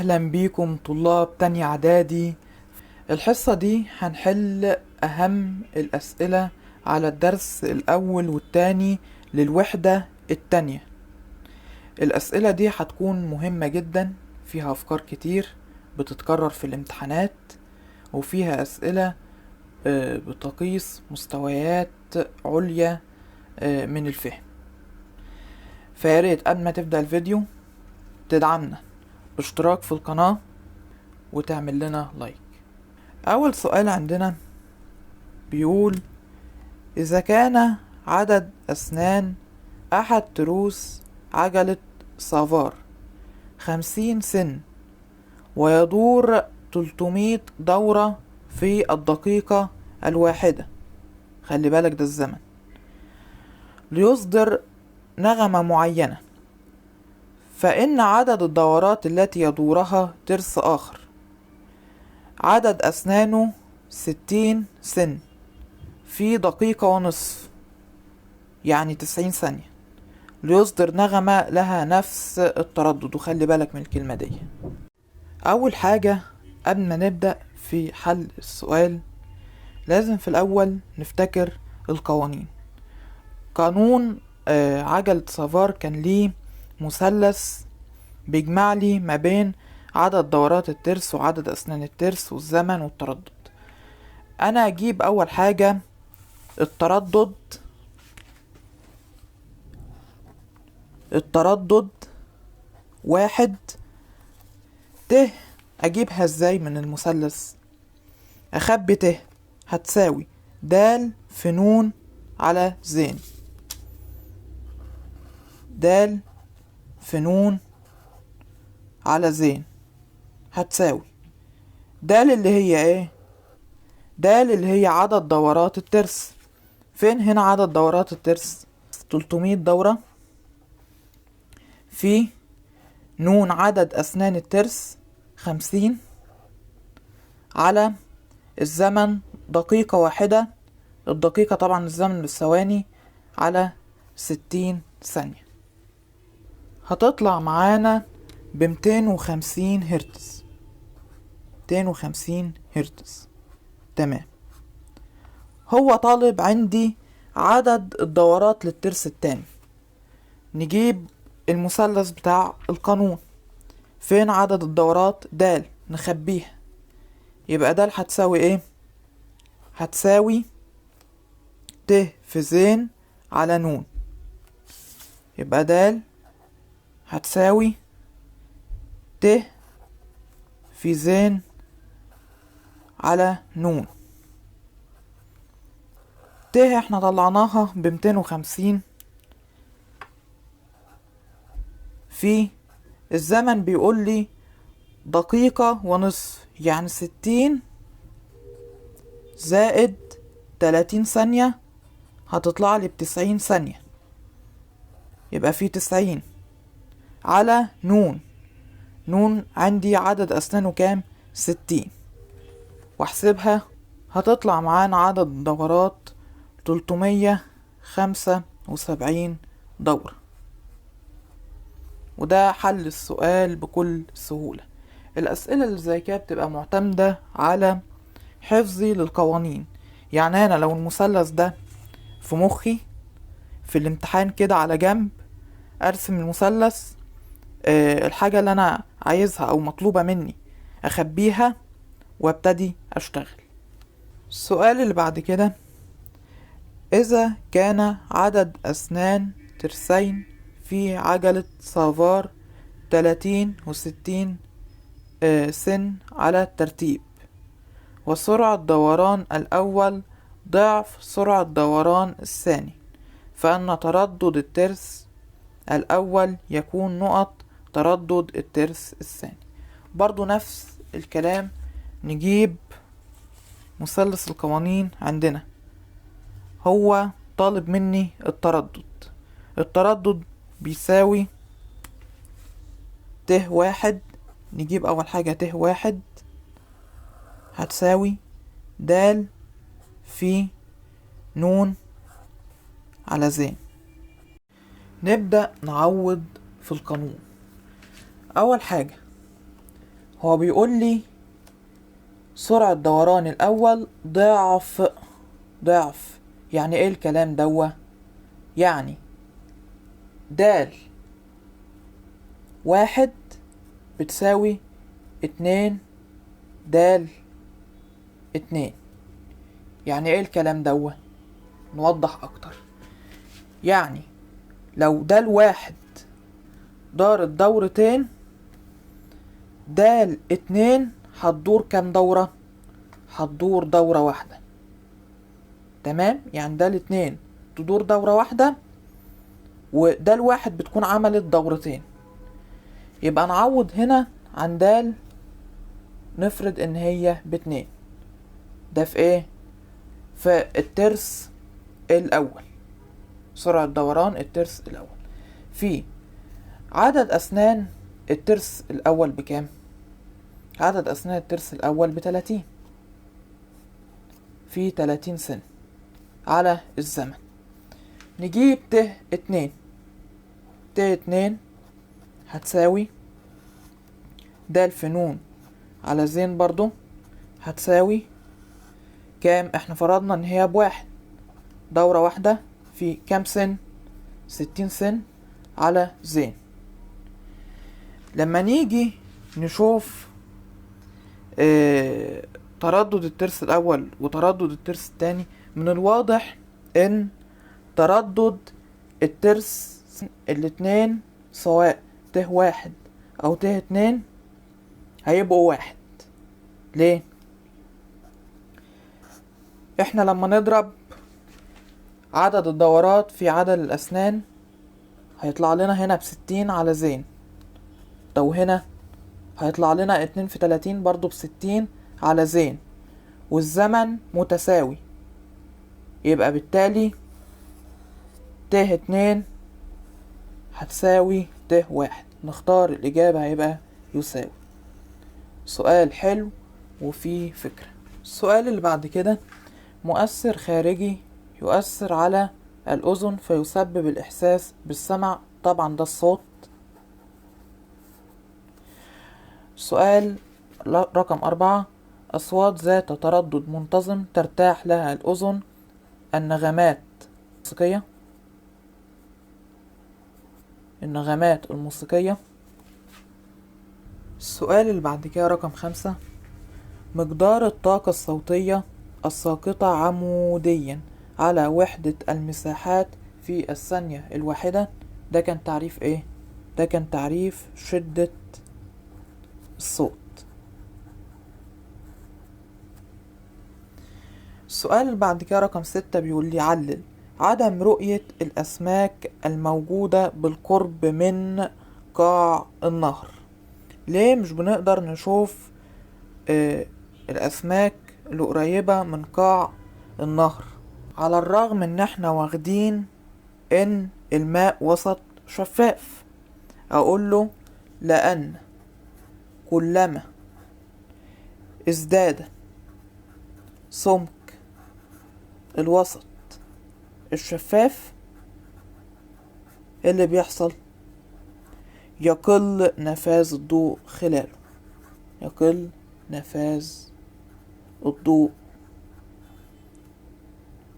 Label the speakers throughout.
Speaker 1: أهلا بيكم طلاب تانية إعدادي. الحصة دي هنحل أهم الأسئلة على الدرس الأول والتاني للوحدة التانية. الأسئلة دي هتكون مهمة جدا، فيها أفكار كتير بتتكرر في الامتحانات، وفيها أسئلة بتقيس مستويات عليا من الفهم. فياريت قبل ما تبدأ الفيديو تدعمنا باشتراك في القناة وتعمل لنا لايك. أول سؤال عندنا بيقول: إذا كان عدد أسنان أحد تروس عجلة سافار 50 سن ويدور 300 دورة في الدقيقة الواحدة، خلي بالك ده الزمن، ليصدر نغمة معينة، فإن عدد الدورات التي يدورها ترس آخر عدد أسنانه 60 سن في دقيقة ونصف، يعني 90 ثانية، ليصدر نغمة لها نفس التردد. وخلي بالك من الكلمة دي. أول حاجة قبل ما نبدأ في حل السؤال لازم في الأول نفتكر القوانين. قانون عجلة سافار كان ليه مثلث بيجمع لي ما بين عدد دورات الترس وعدد أسنان الترس والزمن والتردد. أنا أجيب أول حاجة التردد. التردد 1 ت، أجيبها إزاي من المثلث؟ أخبي ت هتساوي د في نون على زين، د في نون على زين هتساوي د اللي هي ايه؟ د اللي هي عدد دورات الترس. فين هنا عدد دورات الترس؟ 300 دورة في نون عدد أسنان الترس 50 على الزمن دقيقة واحدة، الدقيقة طبعا الزمن بالثواني، على 60 ثانية. هتطلع معانا ب250 هرتز، 250 هرتز. تمام. هو طالب عندي عدد الدورات للترس التاني. نجيب المثلث بتاع القانون، فين عدد الدورات؟ د، نخبيها، يبقى د هتساوي ايه؟ هتساوي ت في زين على نون، يبقى د هتساوي ت في زين على نون. ت احنا طلعناها ب250 في الزمن بيقول لي دقيقة ونصف، يعني 60 زائد 30 ثانية هتطلع لي ب90 ثانية، يبقى في 90 على نون. نون عندي عدد أسنانه كام؟ 60، واحسبها هتطلع معانا عدد الدورات 375 دورة. وده حل السؤال بكل سهولة. الأسئلة اللي زي كده بتبقى معتمدة على حفظي للقوانين، يعني أنا لو المثلث ده في مخي في الامتحان كده على جنب أرسم المثلث، الحاجة اللي أنا عايزها أو مطلوبة مني أخبيها وابتدي أشتغل. السؤال اللي بعد كده: إذا كان عدد أسنان ترسين في عجلة سافار 30 و60 سن على الترتيب، وسرعة دوران الأول ضعف سرعة دوران الثاني، فإن تردد الترس الأول يكون نقط تردد الترس الثاني. برضو نفس الكلام، نجيب مثلث القوانين عندنا، هو طالب مني التردد. التردد بيساوي ت واحد، نجيب أول حاجة ت واحد هتساوي د في نون على زين. نبدأ نعوض في القانون. أول حاجة هو بيقول لي سرعة دوران الأول ضعف ضعف. يعني ايه الكلام دوا؟ يعني دال 1 بتساوي 2 دال 2. يعني ايه الكلام دوا؟ نوضح اكتر. يعني لو دال 1 دارت دورتين، دال 2 هتدور كام دورة؟ هتدور دورة واحدة. تمام؟ يعني دال 2 تدور دورة واحدة، ودال 1 بتكون عملت دورتين. يبقى نعوض هنا عن دال، نفرض ان هي ب2. ده في ايه؟ في الترس الاول، سرعة دوران الترس الاول. في عدد اسنان الترس الاول بكام؟ عدد اسنان الترس الاول ب30، في 30 سن على الزمن. نجيب ت 2. ت 2 هتساوي د في نون على زين برضو هتساوي كام؟ احنا فرضنا ان هي ب1، دورة واحدة في كام سن؟ 60 سن على زين. لما نيجي نشوف تردد الترس الأول وتردد الترس الثاني، من الواضح ان تردد الترس الاتنين سواء ت 1 او ت 2 هيبقوا 1. ليه؟ احنا لما نضرب عدد الدورات في عدد الأسنان هيطلع لنا هنا ب60 على زين، لو هنا هيطلع لنا 2 في 30 برضو ب60 على زين، والزمن متساوي، يبقى بالتالي ت 2 هتساوي ت 1. نختار الإجابة هيبقى يساوي. سؤال حلو وفيه فكرة. السؤال اللي بعد كده، مؤثر خارجي يؤثر على الأذن فيسبب الإحساس بالسمع. طبعا ده الصوت. سؤال رقم 4، أصوات ذات تردد منتظم ترتاح لها الأذن، النغمات الموسيقية. النغمات الموسيقية. السؤال اللي بعد كده رقم 5، مقدار الطاقة الصوتية الساقطة عموديا على وحدة المساحات في الثانية الواحدة. ده كان تعريف ايه؟ ده كان تعريف شدة الصوت. السؤال اللي بعد كده رقم 6 بيقول لي علل عدم رؤية الأسماك الموجودة بالقرب من قاع النهر. ليه مش بنقدر نشوف الأسماك اللي قريبة من قاع النهر، على الرغم ان احنا واخدين ان الماء وسط شفاف؟ اقول له لان كلما ازداد سمك الوسط الشفاف اللي بيحصل يقل نفاذ الضوء خلاله، يقل نفاذ الضوء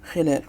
Speaker 1: خلاله.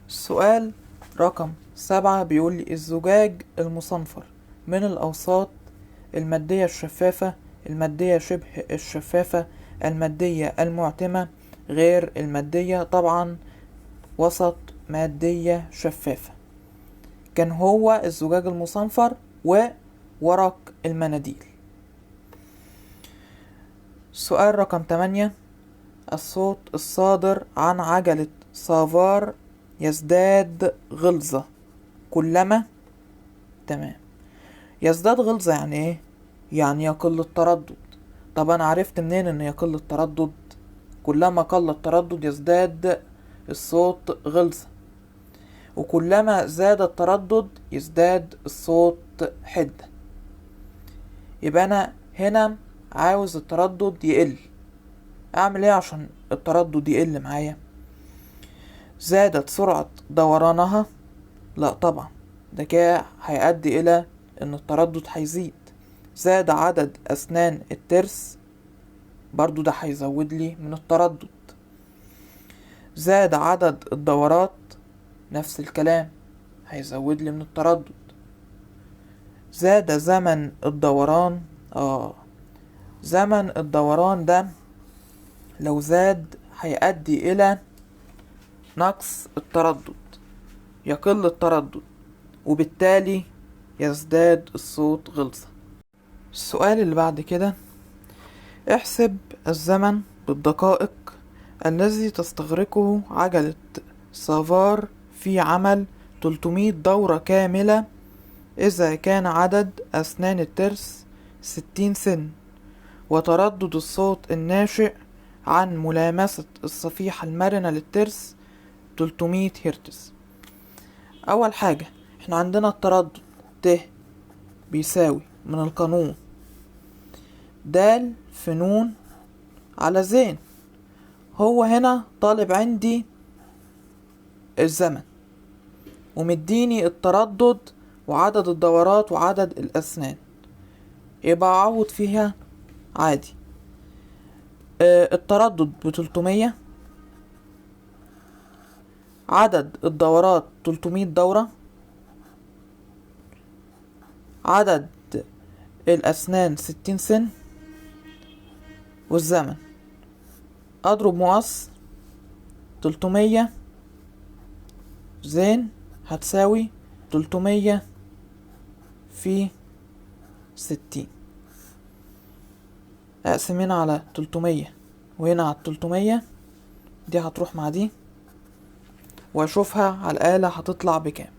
Speaker 1: السؤال رقم 7 بيقول لي الزجاج المصنفر من الأوساط المادية الشفافة، المادية شبه الشفافة، المادية المعتمة، غير المادية. طبعا وسط مادية شفافة كان هو الزجاج المصنفر وورق المناديل. السؤال رقم 8، الصوت الصادر عن عجلة سافار يزداد غلظة كلما، تمام، يزداد غلظة يعني ايه؟ يعني يقل التردد. طب انا عرفت منين ان يقل التردد؟ كلما قل التردد يزداد الصوت غلظة، وكلما زاد التردد يزداد الصوت حدة. يبقى انا هنا عاوز التردد يقل، اعمل ايه عشان التردد يقل معايا؟ زادت سرعة دورانها؟ لا طبعا، ده كده هيؤدي الى ان التردد هيزيد. زاد عدد اسنان الترس، برضو ده هيزود لي من التردد. زاد عدد الدورات، نفس الكلام، هيزود لي من التردد. زاد زمن الدوران، زمن الدوران ده لو زاد هيؤدي الى نقص التردد، يقل التردد، وبالتالي يزداد الصوت غلظة. السؤال اللي بعد كده، احسب الزمن بالدقائق الذي تستغرقه عجلة سافار في عمل 300 دورة كاملة إذا كان عدد أسنان الترس 60 سن، وتردد الصوت الناشئ عن ملامسة الصفيحة المرنة للترس 300 هرتز. أول حاجة احنا عندنا التردد ت بيساوي من القانون د في نون على زين. هو هنا طالب عندي الزمن ومديني التردد وعدد الدورات وعدد الأسنان، يبقى أعوض فيها عادي. التردد ب300، عدد الدورات 300 دورة، عدد الأسنان 60 سن، والزمن أضرب مقص 300 زين هتساوي 300 في 60. أقسم هنا على 300 وهنا على 300، دي هتروح مع دي، وأشوفها على الآلة هتطلع بكام.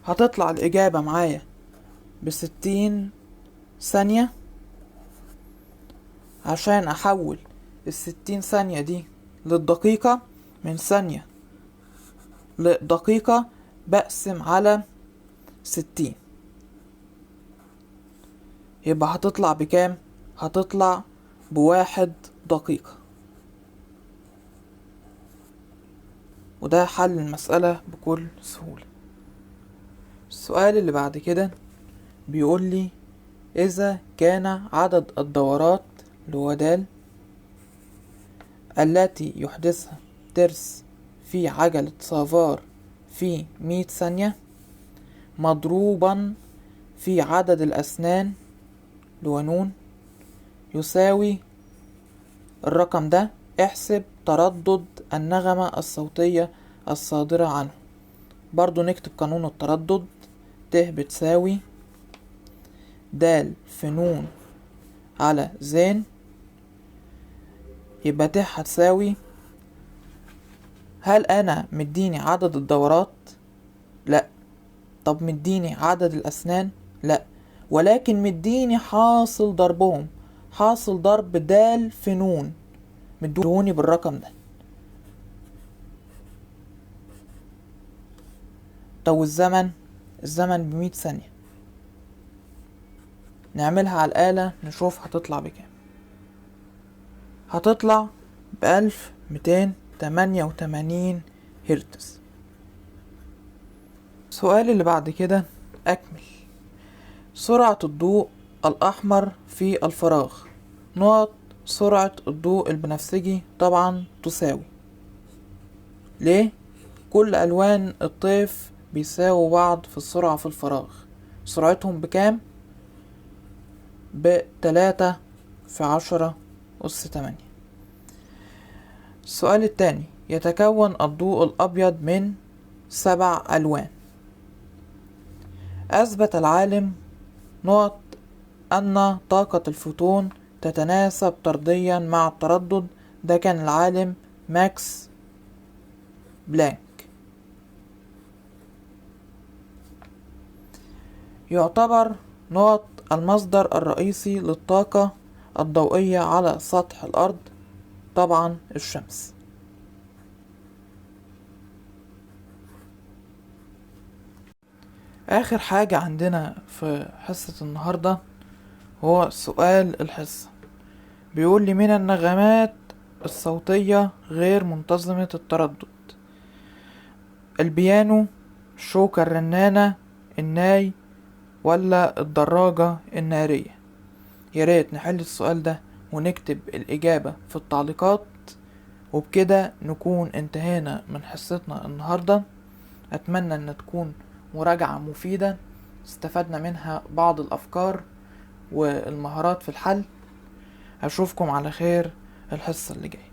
Speaker 1: هتطلع الإجابة معايا ب60 ثانية. عشان أحول ال60 ثانية دي للدقيقة، من ثانية لدقيقة بقسم على 60، يبقى هتطلع بكام؟ هتطلع ب1 دقيقة. وده حل المسألة بكل سهولة. السؤال اللي بعد كده بيقول لي إذا كان عدد الدورات اللي هو د التي يحدثها ترس في عجلة سافار في 100 ثانية مضروبا في عدد الأسنان اللي هو نون يساوي الرقم ده، احسب تردد النغمة الصوتية الصادرة عنه. برضو نكتب قانون التردد، ت بتساوي د في نون على زين، يبقى ت هتساوي، هل أنا مديني عدد الدورات؟ لا. طب مديني عدد الأسنان؟ لا، ولكن مديني حاصل ضربهم، حاصل ضرب د في نون، مدوني بالرقم ده. طب الزمن؟ الزمن ب100 ثانية. نعملها على الآلة نشوف هتطلع بكام. هتطلع ب1288 هرتز. السؤال اللي بعد كده، أكمل سرعة الضوء الأحمر في الفراغ نقط سرعة الضوء البنفسجي طبعا تساوي. ليه؟ كل ألوان الطيف بيساووا بعض في السرعة في الفراغ. سرعتهم بكام؟ ب3 في 10 أس 8. السؤال التاني، يتكون الضوء الأبيض من 7 ألوان. أثبت العالم نقط أن طاقة الفوتون تتناسب طرديا مع التردد. ده كان العالم ماكس بلانك. يعتبر نقط المصدر الرئيسي للطاقة الضوئية على سطح الأرض طبعا الشمس. آخر حاجة عندنا في حصة النهاردة هو سؤال الحصة، بيقول لي من النغمات الصوتية غير منتظمة التردد: البيانو، الشوكة الرنانة، الناي، ولا الدراجة النارية؟ ياريت نحل السؤال ده ونكتب الإجابة في التعليقات. وبكده نكون انتهينا من حصتنا النهاردة. أتمنى أن تكون مراجعة مفيدة استفدنا منها بعض الأفكار والمهارات في الحل. أشوفكم على خير الحصة اللي جاية.